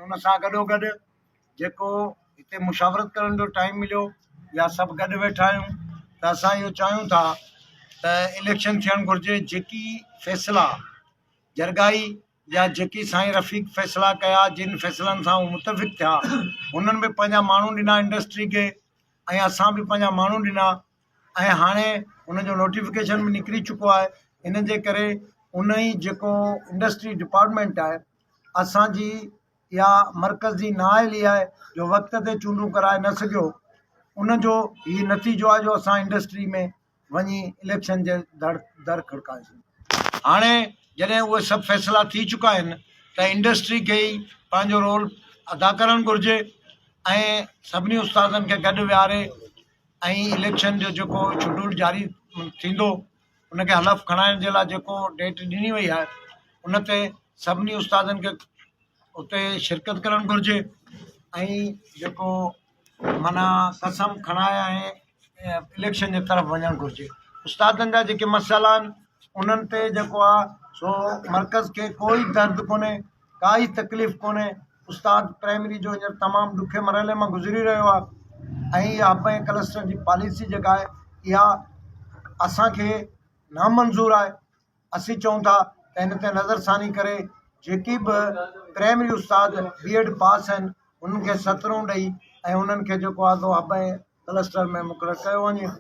ان سان گڏوگڏ جيڪو هتي مشاورت ڪرڻ جو ٽائيم مليو يا سڀ گڏ ويٺا آهيون ته اسان اهو چاهيون ٿا ته اليڪشن ٿيڻ گهرجي جيڪي فيصلا جرڳائي يا جيڪي سائين رفيق فيصلا ڪيا جن فيصلن سان هو متفق ٿيا انهن به پنهنجا ماڻهو ڏنا انڊسٽري کي ۽ اسان به پنهنجا ماڻهو ڏنا ۽ هاڻي ان جو نوٽيفڪيشن به نڪري چڪو آهي ان جي ڪري ان ئي جيڪو انڊسٽري ڊپارٽمينٽ آهي اسان جي اها مرڪزي نااهلي آهي جو وقت تي چونڊون ڪرائي نه سگهيو ان جو هي نتيجو آهي جو اسان انڊسٽري ۾ وڃي اليڪشن جي در در کڙڪايوسين هاڻي جڏهن اهي سڀ فيصلا ٿي چڪا آهن ته انڊسٽري کي ئي پنهنجو رول ادا ڪرڻ گهرجي ۽ سڀني استادن کي گڏ ويهاري ۽ اليڪشن جو جيڪو شيڊول جاري ٿيندو ان کي حلف کڻائڻ جي لاء جيڪو ڊيٽ ڏني وئي آهي ان تي سڀني استادن کي اتي شرڪت ڪرڻ گهرجي ۽ جيڪو معنيٰ قسم کڻائي ۽ اليڪشن جي طرف وڃڻ گهرجي استادن جا جيڪي مسئلا آهن انهن تي جيڪو آهي سو مرڪز کي ڪوئي درد ڪونهي ڪائي تڪليف ڪونهي استاد پرائمري جو هينئر تمام ڏکي مرحلي مان گذري رهيو آهي ۽ اها هب ۽ ڪلسٽر جي پاليسي جيڪا آهي اها اسانکي نامنظور آهي اسين چئون ٿا ته هن تي نظر ثاني ڪري جيڪي به پرائمري استاد بي ايڊ پاس آهن انهن کي سترون ڏئي ۽ انهن کي جيڪو آهي سو هب ۽ ڪلسٽر ۾ مقرر ڪيو وڃي.